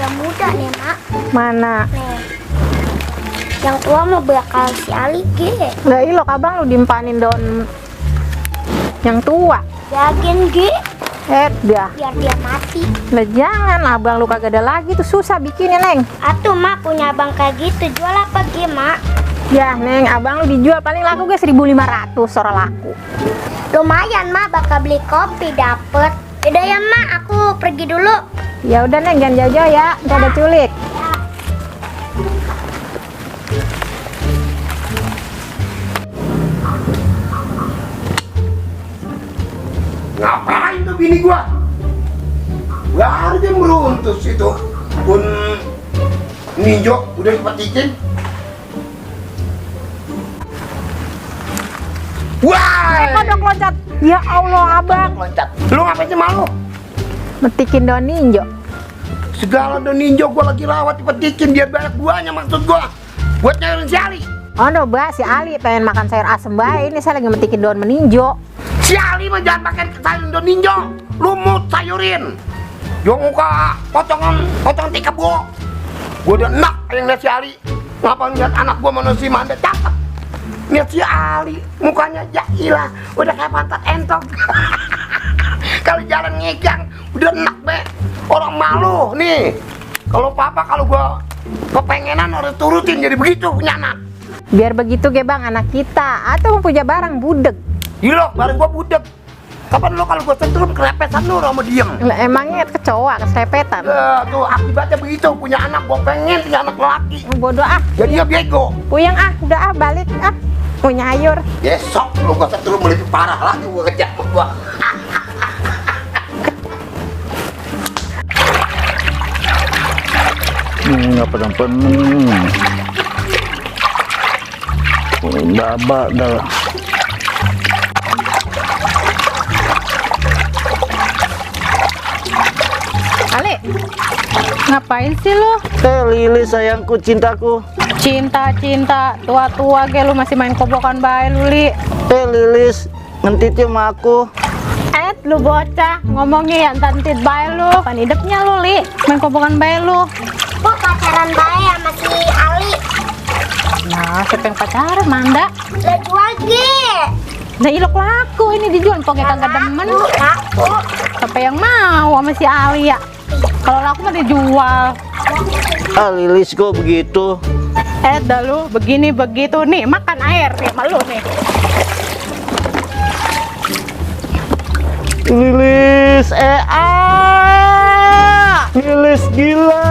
yang muda nih, Mak. Mana? Nih. Yang tua mau bakal si Ali, Ge. Lah ilok abang lu dimpanin daun yang tua. Jagin, Ge. Dah. Biar dia mati. Lah jangan, abang lu kagak ada lagi tuh, susah bikinnya, Neng. Atuh, Mak, punya abang kayak gitu. Jual apa, Ge, Mak? Ya, Neng, abang lu dijual paling laku gue 1.500, orang laku. Lumayan, Mak, bakal beli kopi dapet. Udah ya, Mak, aku pergi dulu. Ya udah, Neng, jangan jauh-jauh ya, ntar ada culik. Ngapain tuh bini gua? Baru dia meruntus itu pun ninjo udah dipetikin. Wah, Kodok loncat. Ya Allah, abang. loncat. Lu ngapain sih malu? Metikin daun ninjo. Segala daun ninjo gua lagi rawat dipetikin biar banyak buahnya, maksud gua. Buat nyairin si Ali. Oh no, Mbak, si Ali pengen makan sayur asem bae. Ini saya lagi metikin daun meninjo. Si Ali mah jangan pakai sayur daun ninjo. Lumut sayurin. Yo muka potongan tiga bu. Gua udah enak yang lihat si Ali. Ngapa ngeliat anak gua mana si Manda cakep. Lihat si Ali mukanya ya ilah udah kayak pantat entok. Kalau jalan ngegang udah enak be. Orang malu nih. Kalau papa kalau gua kepengenan harus turutin jadi begitu punya anak. Biar begitu ge bang anak kita. Atau punya barang budek. Gila, bareng gua budek. Kapan lo kalau gua setrum kerepesan lu sama diem? Lah, emangnya kecoa kesepetan. Tuh akibatnya begitu, punya anak gua pengen punya anak laki. Bodoh ah. Jadi dia bego. Puyeng ah, udah ah balik ah. Punya ayur. Besok lo gua setrum lebih parah lagi gua kejar gua. Nggak pening. Babak dah. Ali, ngapain sih lu? Lilis sayangku, cintaku. Cinta, tua-tua ge lu masih main kobokan bae lu, Li. Lilis, ngentitnya sama aku. Lu bocah, ngomongnya yang tantit bae lu. Pan hidupnya lu, Li. Main kobokan bae lu. Gua pacaran bae sama si Ali. Nah, siapa yang pacaran, Manda? Lah jual, Ge. Nah, ilok laku ini dijual, pokoknya kagak demen. Laku. Siapa yang mau sama si Ali ya? Kalau laku mah dijual. Lilis kok begitu? Dah lu, begini begitu nih, makan air nih sama lu nih. Lilis, Lilis gila,